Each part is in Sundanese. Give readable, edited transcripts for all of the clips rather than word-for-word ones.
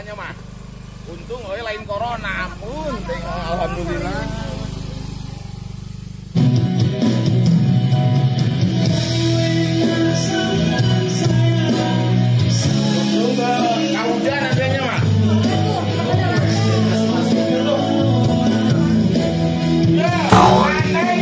Hujannya mah. Untung euy lain corona, ampun teh alhamdulillah. Hujan adanya mah. Ya, aneh.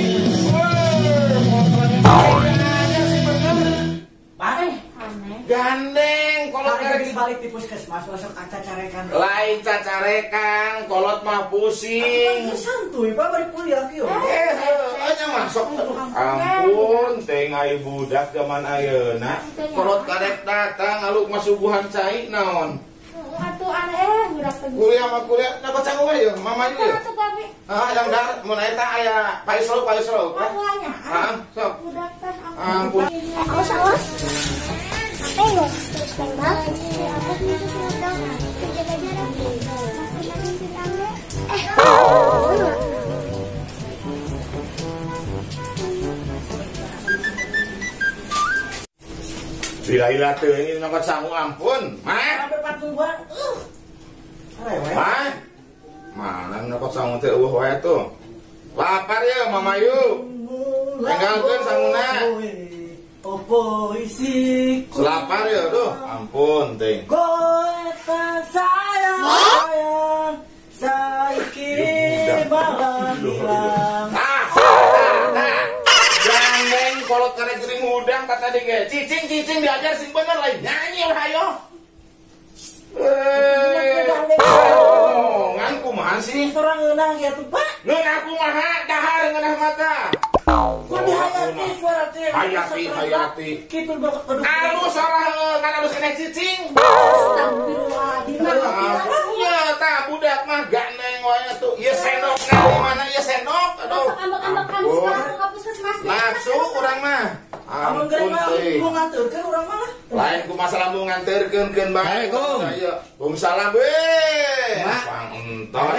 Gandeng kolot karek balik di puskesmas masuk kaca carekan. Lain cacarekan, kolot mah pusing. Santuy Pak bari kuliah kieu. Nya masuk. Ampun, teh ai budak zaman ayeuna. Kolot karek datang aluk masuguhan cai naon. Atuh aneh budak teh. Kuliah mah kuliah, nah kocang mah ieu, mama ieu. Atuh babi. Ah, yang dar mun eta aya paisro. Nya. Heeh, sok. Budak teh ampun. Awas awas. Ayo, terus tembak. Aku itu sudah jaga jarak. Lila-lila teuing nyokot sangu ampun. Mah. Sampai patung gua. Mah. Mana nyokot sangu teh eueuh wae tuh. Lapar ya Mama Yu. Tinggalkeun sanguna. Opo isi lapar ya tuh. Ampun teh. Kowe sayang sayang saiki malah hilang. Ah, gandeng kolot karek gering udang kata tadi ge. Cicing diajar sing bener lain nyanyi lah ayo. Ngan kumaha sih? Orang ngeunah ya tuh, Pak. Ngeunah kumaha? Dahar ngeunah mata. Kok dihayati suara teh? Hayati. Kitu bakal alus suara kan alus kena cicing. Astagfirullahaladzim. Ya tah budak mah gandeng wae tuh. Ieu sendokna di mana ieu sendok? Aduh. Ambek-ambekan sekarang ka puskesmas. Nafsu urang mah. Amun geus mau nganterkeun urang mah lah. Lain ku masalah mau nganterkeun keun bae. Waalaikumsalam we. Pang enton.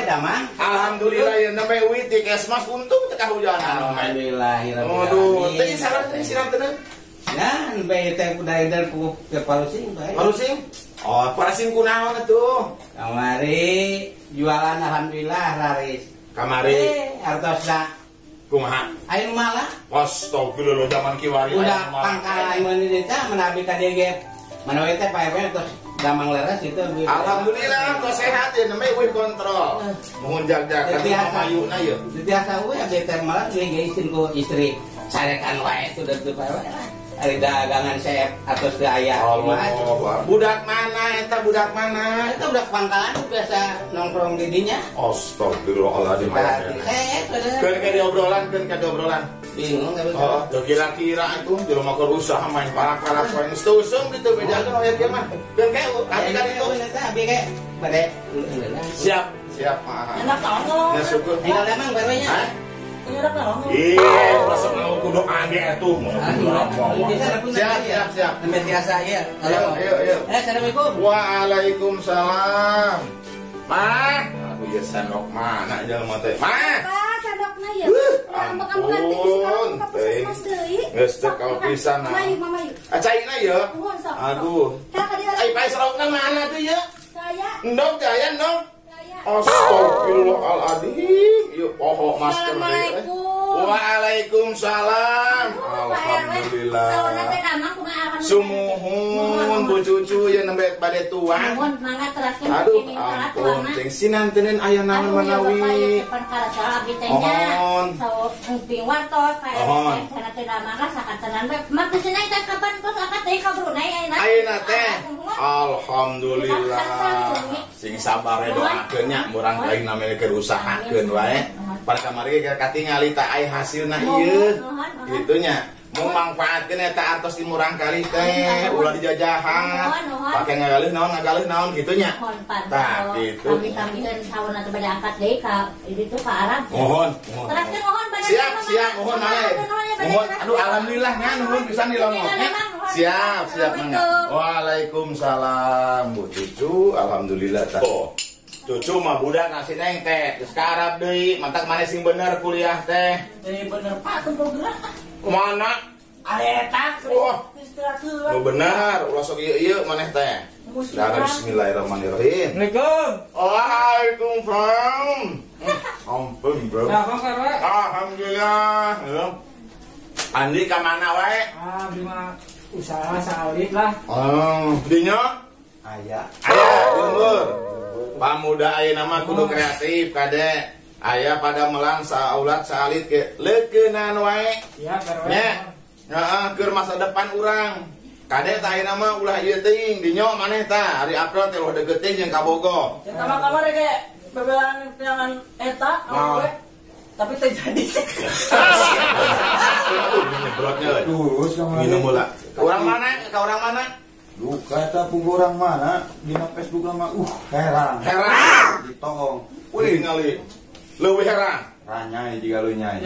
Alhamdulillah ya nembe uwi ti kesmas untung teu kahujanan. Alhamdulillah. Aduh, teh salam teh siram teh. Nah, nembe teh kudaidar ku ke parusing bae. Parusing? Oh, parusing kunaon atuh? Kamari jualan alhamdulillah laris. Kamari artosna kumaha? Ayeuna malah. Astagfirullah zaman kiwari. Udah pangkalan mun di teh manabi ka dieu ge. Manawi teh pae-pae tos damang leres gitu. Alhamdulillah tos sehat ya nembe eueuh kontrol. Mohon jag-jagan pamayuna ieu. Biasa we abdi teh malah ge izin ku istri carekan wae tuh teu pae wae. Ari dagangan saya atos teu aya. Allah. Budak mana eta budak mana? Eta budak pangkalan biasa nongkrong di dinya. Astagfirullahaladzim. Keun ka diobrolan, keun ka diobrolan. Bingung tapi. Oh, kira-kira itu di rumah keur usaha main palak-palak main usum gitu bejakeun aya kieu mah. Keun kae abi ka ditu. Eta abi kae bade. Siap, siap. Enak tolong. Ya syukur. Tinggal emang barenya. Iya, masuk mau kudu age atuh. Siap, siap, siap. Nembe tiasa ieu. Ayo, ayo, ayo. Assalamualaikum. Waalaikumsalam. Mah, aku ieu sendok mana jelema teh? Mah. Pak, sendokna ieu. Ambek-ambekan teh sekarang ka puskesmas deui. Geus teu kau pisan. Mama yuk. Acaina ieu. Aduh. Ai pae sraukna mana tuh ieu? Saya. Endog teh aya endog. Astagfirullahaladzim. Yuk poho masker. Assalamualaikum. Waalaikumsalam. Alhamdulillah. Sumuhun Bu Cucu ya nembe bade tuang. Aduh, ampun cing sinanteun aya naon manawi. Mohon. Mohon. Ayeuna teh. Alhamdulillah. Sing sabar doakeun nya murang lain namanya keur usahakeun wae. Pada kamari ge katingali ta aya hasilna ieu. Kitu nya. Memanfaatkeun eta artos di murang kali teh ulah dijajahan. Pake ngagaleuh naon kitu nya. Tah kitu. Kami tambiheun sauna teh bade angkat deui ka ditu ka Arab. Mohon. Teraskeun mohon bade. Siap, siap mohon mangga. Mohon. Aduh alhamdulillah nya nuhun pisan dilongoknya. Siap, siap mangga. Waalaikumsalam Bu Cucu, alhamdulillah tah. Oh. Cucu mah budak ngasih neng teh, geus ka Arab deui, mantak maneh sing bener kuliah teh. Bener Pak, tempo gerak. Mana? Eta. Wah. Nu bener, ulah sok ieu-ieu maneh teh. Nah, bismillahirrahmanirrahim. Assalamualaikum. Waalaikumsalam. Ampun, bro. Alhamdulillah. Andi ka mana wae? Ah, beli mah usaha saalit lah. Oh, dinya? Aya. Aya, lembur. Pamuda ayeuna mah kudu kreatif kade. Aya pada melang saaulat saalit ke leukeunan wae. Iya, Pak RW. Nya. Heeh, keur masa depan urang. Kade tah ayeuna mah ulah ieu teuing dinyo maneh tah hari April teh ulah deukeut teuing jeung kabogoh. Eta mah kamari ge bebelaan jangan eta Naon? Tapi teh jadi. Nyebrotnya euy. Terus kamari. Minum heula. Urang mana? Ka urang mana? Duka eta pugu urang mana dina Facebook mah heran. Heran. Ditoong. Wih ngali. Leuwih heran. Ranyai jiga lu nyai.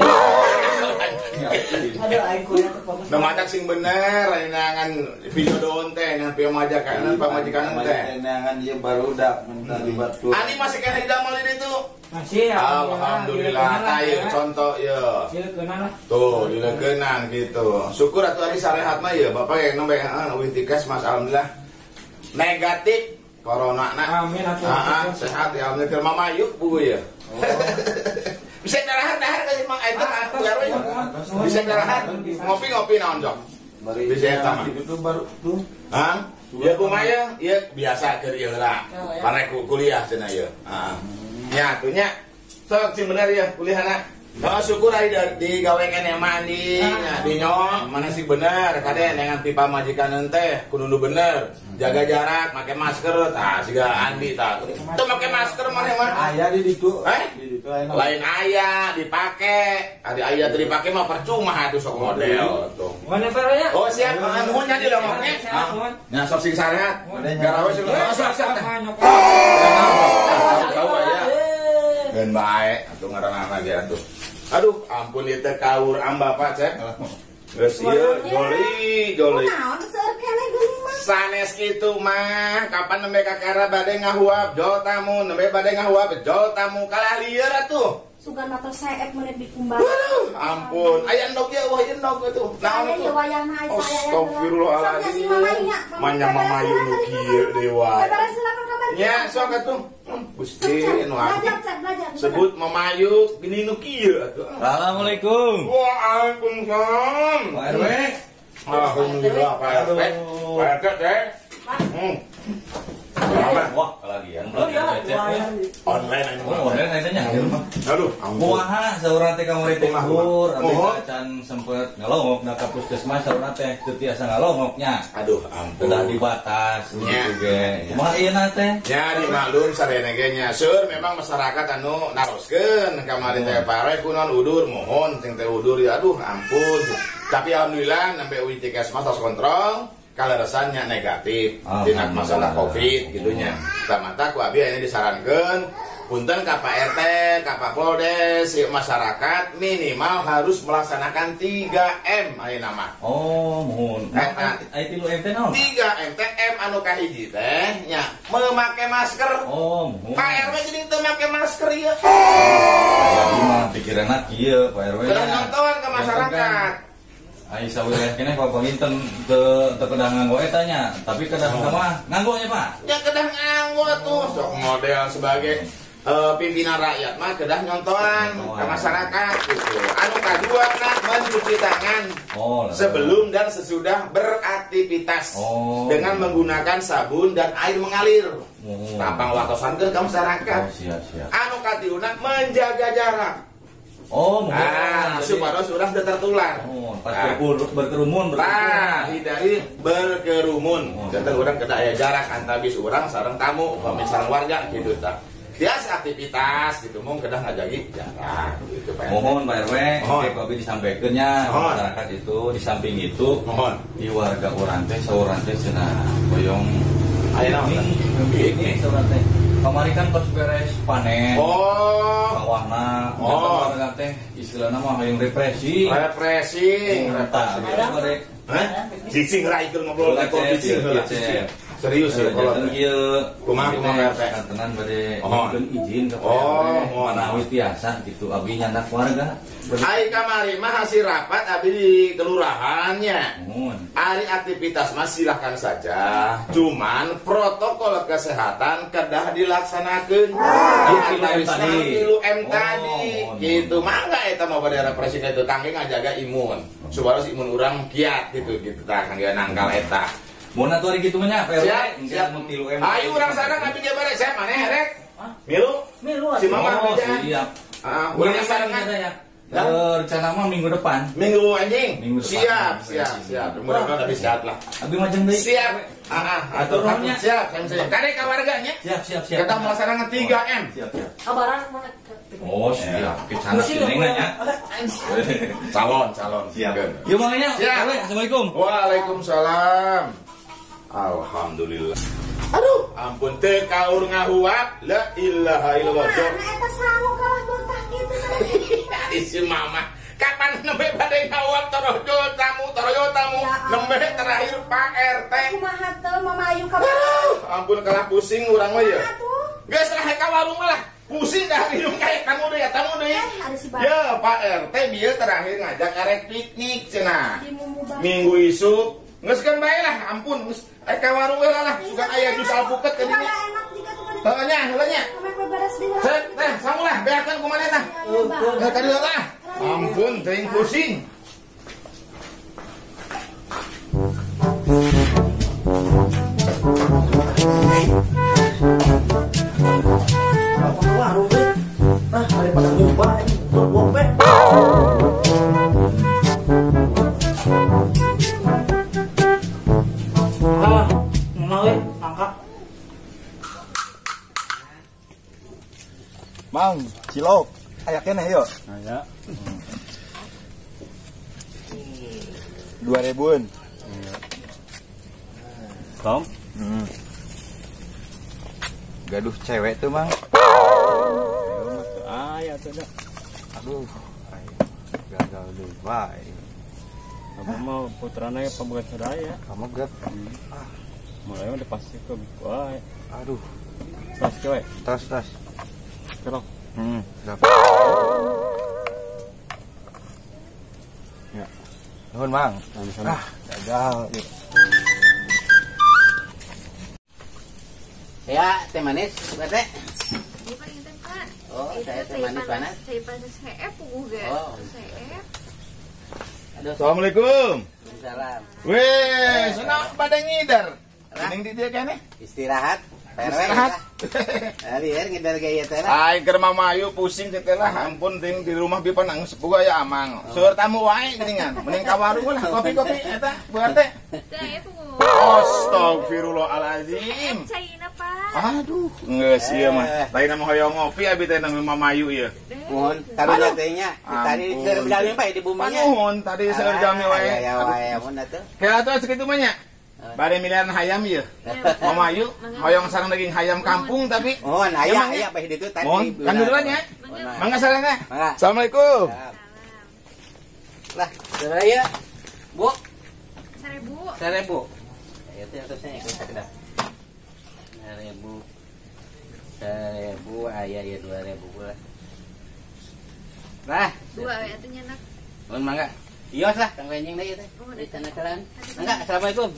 Aduh aing kuliah terfokus. Nu matak sing bener ayeuna ngan video doon teh ngan pamajikan pamajikan teh. Neangan ieu barudak minta dibatur. Ani masih keneh didamel di ditu. Masih alhamdulillah tah ieu contoh ieu. Dileukeunana. Tuh dileukeunang gitu. Syukur atuh ari sarehat mah ieu bapak yang nembe heeh eueuh tikes mas alhamdulillah. Negatif corona na. Amin atuh. Heeh, sehat ya alhamdulillah keur mamayuk buku ieu. Bisa darahan-dahar ka Mang eta RW. Bisa darahan. Ngopi-ngopi naon jok. Bisa eta mah. Itu baru tuh. Hah? Ya kumaha ya? Ieu biasa keur ieu heula. Parek kuliah cenah ieu. Heeh. Nya atuh nya. Sok sing bener ya kuliahna. Oh, syukur ari digawe keneh mandi, nya dinyo mana sih bener kade dengan pipa majikan teh kudu nu bener. Jaga jarak, make masker tah siga Andi tah. Teu make masker maneh mah. Aya di ditu. Eh? Di ditu aya. Lain aya dipake. Ari aya teu dipake mah percuma atuh sok model tuh. Mana paranya? Oh siap, nuhun nya di longoknya. Nya sok sing sarehat. Garawe sing sok sok. Tahu aya. Dan bae atuh ngaranna ge atuh. Aduh, ampun ieu teh kaur am bapak cek. Geus ieu joli joli. Naon seueur keneh geuning mah. Sanes kitu mah, kapan nembe kakara bade ngahuap jol tamu, nembe bade ngahuap jol tamu kalah lieur atuh. Sugan mah tos seep meuni dikumbah. Waduh, ampun. Aya endog ieu, wah ieu endog atuh. Naon atuh? Wayahna aya saya. Astagfirullahaladzim. Manya mamayu nu kieu dewa. Nya sok atuh. Gusti nu belajar, belajar. Sebut mamayu gini nu kieu atuh. Assalamualaikum. Waalaikumsalam. Pak RW. Alhamdulillah Pak RW. Pak RT teh. Wah, kelagian online anu. Online aja nya. Aduh, kumaha saurang teh kamari teh libur, abdi acan sempet ngalongok na ka puskesmas saurang teh teu tiasa ngalongoknya. Aduh, ampun. Udah dibatas gitu ge. Kumaha ieu na teh? Nya dimaklum sarena ge nya. Seur memang masyarakat anu naroskeun kamari teh pare kunaon udur mohon cing teh udur ya aduh ampun. Tapi alhamdulillah nembe UI Cikesmas tos kontrol. Kaleresannya negatif, tidak masalah COVID gitunya. Tamata ku abi ayeuna disarankeun punten ka Pak RT, ka Pak Poldes, masyarakat minimal harus melaksanakan 3M ayeuna mah. Oh, muhun. Eta aya 3M teh naon? 3M teh M anu kahiji teh nya memakai masker. Oh, muhun. Pak RW jadi teu make masker ieu. Aya mah pikiranna kieu Pak RW. Keur nonton ke masyarakat. Ai sawilayah keneh Pak Panginten teu kedah nganggo eta nya, tapi kedah mah nganggo nya Pak. Ya kedah nganggo tuh sok model sebagai pimpinan rakyat mah kedah nyontohan ke masyarakat gitu. Anu kadua na mencuci tangan sebelum dan sesudah beraktivitas dengan menggunakan sabun dan air mengalir. Tampang waktosan ke masyarakat. Oh, siap, siap. Anu katiluna menjaga jarak. Oh, nah, supaya sudah tertular. Oh, pas berkerumun, nah, hindari berkerumun. Jangan orang kena aya jarak antabis orang sareng tamu, upami sareng warga gitu tah. Biasa aktivitas gitu mung kedah ngajagi jarak gitu Pak. Mohon Pak RW, oke abi disampaikeun nya masyarakat itu di samping itu mohon di warga urang teh saurang teh cenah hoyong aya naon ini saurang teh. Kamari kan tos beres panen. Oh. Sawahna, warga teh istilahna mah hayang refreshing. Refreshing. Eta. Hah? Cicing ra ikut ngobrol teh cicing heula. Serius ya kalau kieu kumaha kumaha Pak RT? Kantenan bade nyuhunkeun izin ka Pak RT. Manawi tiasa gitu abdi nyandak warga. Ai kamari mah hasil rapat abdi di kelurahannya. Ari aktivitas mah silahkan saja. Cuman protokol kesehatan kedah dilaksanakeun. Di antawisna 3M tadi. Gitu mangga eta mah bade presiden itu kangge ngajaga imun. Supados imun urang kiat gitu gitu tah kangge nangkal eta. Mun atuh ari kitu mah nya Pak RW. Siap. Ayo urang sareng abdi ge bare siap maneh rek. Milu? Milu. Si Mama siap. Heeh, urang sarengan ya. Rencana mah minggu depan. Minggu anjing. Minggu depan. Siap, siap, siap. Mudah-mudahan habis sehat lah. Abi majeng deui. Siap. Heeh, atur nuhun siap, siap. Kade ka warganya. Siap, siap, siap. Kita melaksanakan 3M. Siap, siap. Kabaran mana? Oh, siap. Ke sana sini nya. Calon, calon. Siap. Yuk manganya. Siap. Assalamualaikum. Waalaikumsalam. Alhamdulillah. Aduh, ampun teu kaur ngahuap. La ilaha illallah. Mana eta sangu kalah bontah kitu tadi. Ari si mama, kapan nembe bade ngahuap torojol tamu, torojol tamu. Nembe terakhir Pak RT. Kumaha teu Mama Ayu kabar? Aduh, ampun kalah pusing urang mah ya. Geus lah ka warung mah lah. Pusing dah hidung kayak tamu deui, tamu deui. Ya, Pak RT bieu terakhir ngajak arek piknik cenah. Minggu isuk geus kan bae lah, ampun geus ka warung we lah, suka aya jus alpukat ka dinya. Heuh nya, heula nya. Teh, teh, sangu lah, beakeun kumaha tah. Heuh tadi lah. Ampun teuing pusing. Warung we. Nah, daripada nyoba ini, gope. Mang, cilok, aya keneh yuk. Aya. 2000-an. Iya. Tom? Gaduh cewek tuh, Mang. Aya tuh dah. Aduh, gagal deui wae. Apa mau putrana pamegat sadaya? Pamegat. Ah, mulai udah pasti ke wae. Aduh. Tas cewek. Tas, tas. Cilok. Berapa? Ya. Nuhun, Mang. Ah, gagal. Yuk. Ya, teh manis, Pak Teh. Ini paling teh, Pak. Oh, saya teh manis panas. Saya panas CF puguh ge. Oh. CF. Aduh. Assalamualaikum. Waalaikumsalam. Weh, senang pada ngidar. Mending di dia kene. Istirahat. Istirahat. Lieur ngidar gaya teh lah. Aing keur mamayu pusing teh lah, ampun ting di rumah bi panang sepuh aya amang. Seueur tamu wae geuningan. Mending ka warung lah kopi-kopi eta Bu RT. Teh puguh. Astagfirullahalazim. Caina, Pak. Aduh, geus ieu mah. Lain mah hoyong ngopi abi teh nami mamayu ieu. Mohon karunya teh nya. Tadi seueur jalmi Pak di buminya. Nuhun tadi seueur jalmi wae. Aya wae mun atuh. Kaya atuh sakitu mah nya. Bade miliaran hayam ieu. Mamayu hoyong sareng daging hayam kampung tapi. Mohon aya aya bae ditu tadi. Mohon kan duluan nya. Mangga sareng teh. Assalamualaikum. Lah, saya Bu. 1000. 1000. Ya teh atasnya ikut sakedah. 1000. 1000 aya ya 2000 lah. Lah, dua we atuh nyenak. Mohon mangga. Ios lah kang renjing deui teh. Di tanah kalan. Mangga, assalamualaikum.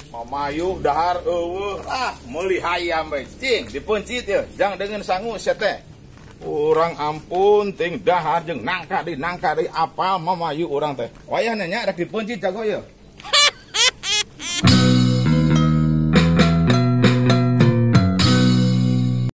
Mamayu dahar eueuh ah meuli hayam bae cing dipeuncit ye jang deungeun sangu sia teh. Urang ampun ting dahar jeung nangka deui apal mamayu urang teh. Wayahna nya rek dipeuncit jago ye.